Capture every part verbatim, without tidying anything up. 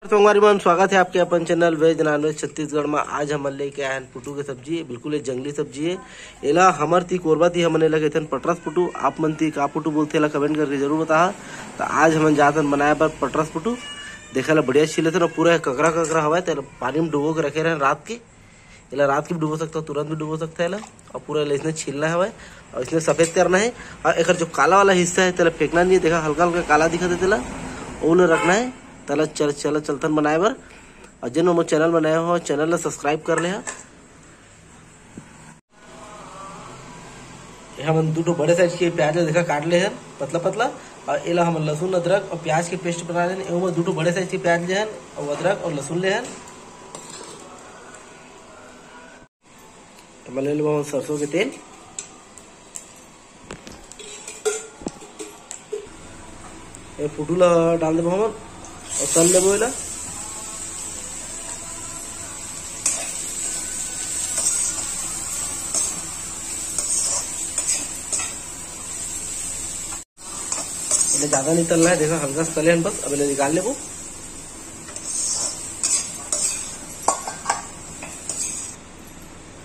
संगवारी मन, स्वागत है आपके अपन channel veg non veg Chhattisgarh में। आज हमन लेके आए हैं पुटू के सब्जी, बिल्कुल ये जंगली सब्जी है। एला हमर ती कोरबा ती हमन एला कहिथन पटरस पुटू, आप मन ती का पुटू बोलथे, एला कमेंट करके जरूर बताहा। तो आज हमन जाथन बनाए बर पटरस पुटू। देखा ला बढ़िया छीले थे ना, पूरा ककरा ककरा हवा है, तेला पानी में डुबो के रखे रहे रात के। एला रात के भी डुबो सकता, तुरंत भी डुबो सकता है एला। और पूरा एला इसने छीलना है भाई, और इसने सफेद करना है। और एकर जो काला वाला हिस्सा है, तेला फेंकना नहीं है। देखा, हल्का हल्का काला दिखत है, तेला ओला रखना है। तेला चल चल चलतन बनाए बर। और जिन मोर चैनल बनाए हो, चैनल ला सब्सक्राइब कर ले हा। ये हमन दू ठो बड़े साइज के प्याज ला देखा काट ले हन पतला पतला, और एला हमन लहसुन, अदरक और प्याज के पेस्ट बना लेन। एहू में दू ठो बड़े साइज के प्याज ले हन और अदरक और लहसुन ले हन। एमा ले लेबो हमन सरसों के तेल। ए पुटू ला डाल देबो हमन और तल लेबो एला। एला ज्यादा नहीं तलना है, देखा हल्का सा तले हन बस। अब एला निकाल लेबो।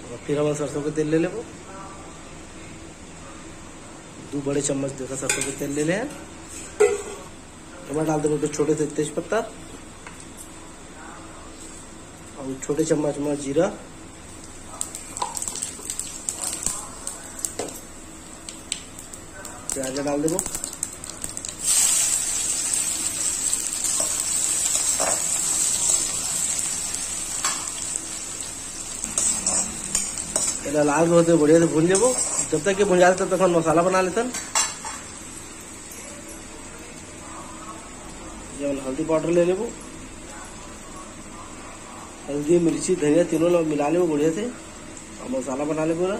और फिर हम सरसों के तेल ले लेबो, दो बड़े चम्मच देखा सरसों के तेल ले ले हैं। एमा डाल देबो दो छोटे से तेज पत्ता और छोटे चम्मच में जीरा। प्याज डाल देबो। एला लाल होते बढ़िया से भून लेबो। जब तक ये भुंजाते तब तक हम मसाला बना लेथन। ये हमन हल्दी पाउडर ले लेबो, हल्दी, मिर्ची, धनिया तीनों ला मिला लेबो बढ़िया से और मसाला बना लेबो ला।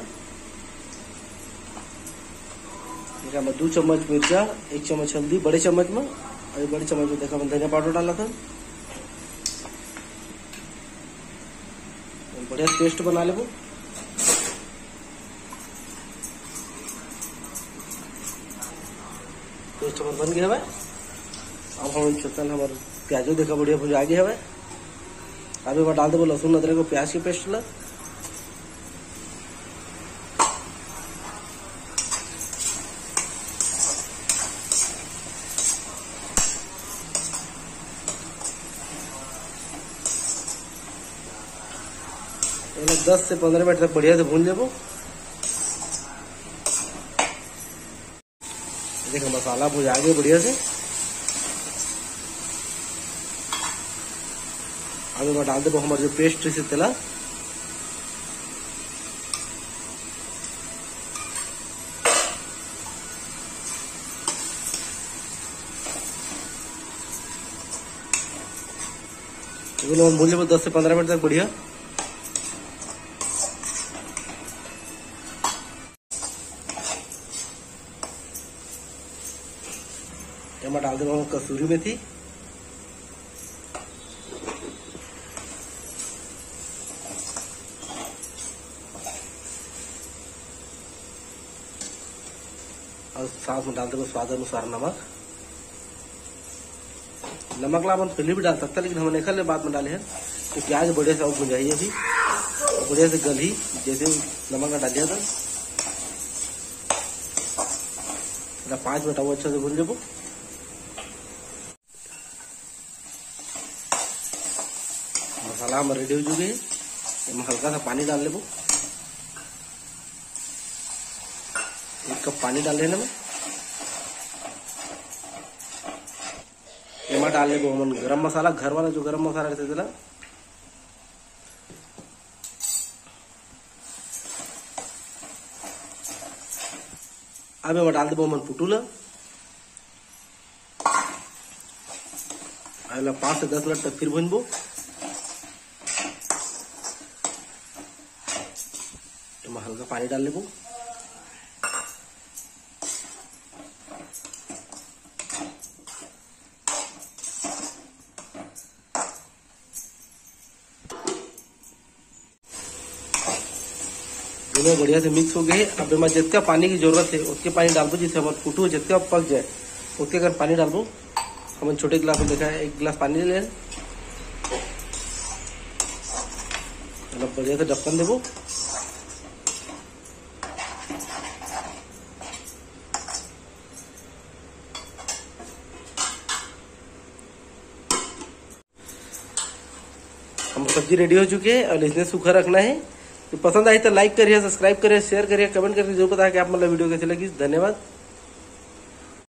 देखा, मैं दो चम्मच मिर्चा, एक चम्मच हल्दी बड़े चम्मच में, और एक बड़े चम्मच में देखा मैं धनिया पाउडर डाला था। बढ़िया पेस्ट बना लेबो। पेस्ट हमर बन गया हवय। अब हम चलतन, हमर प्याजो देखा बढ़िया भुंजा गया हवय। अब एमा डाल देबो लहसुन, अदरक और प्याज के पेस्ट ला। एला दस से पंद्रह मिनट तक बढ़िया से भून लेबो। देखो, मसाला भुजा गया बढ़िया से। अब एमा डाल देबो हमर जो पेस्ट रहिसे तेला। एगो भून लेबो दस से पंद्रह मिनट तक बढ़िया। एमा डाल देबो हम कसूरी मेथी और साथ में डाल देबो स्वाद अनुसार नमक। नमक ला अपन पहले भी डाल सकता, लेकिन हमन एकर ले बाद में डाले हैं। तो प्याज बढ़िया से और भुंजाही अभी, और बढ़िया से गलही, जैसे नमक ला डालिया था। एला पाँच मिनट और अच्छा से भून लेबो। मसाला हमर रेडी हो चुके हे। एमा हल्का सा पानी डाल लेबो, एक कप पानी डाल लेना मैं। एमा डाल लेबो हमन गरम मसाला, घर वाला जो गरम मसाला रहता है। अब एमा डाल देबो हमन पुटू ला। एला पाँच से दस मिनट तक फिर भूनबो। एमा हल्का पानी डाल लेबो। दोनों बढ़िया से मिक्स हो गए। अब एमा जितना पानी की जरूरत है, उतने पानी डालबो, जिससे हमर पुटू जितना पक जाए, उतने अगर पानी डालबो। हमन छोटे गिलास में देखा है, एक गिलास पानी ले लें। मतलब बढ़िया से ढक्कन देबो। हमर सब्जी रेडी हो चुके हे अउ इसने सूखा रखना हे। तो पसंद आही तो लाइक करिए, सब्सक्राइब करिए, शेयर करिए, कमेंट करके जरूर बताएं कि आप मन ला वीडियो कैसे लगी। धन्यवाद।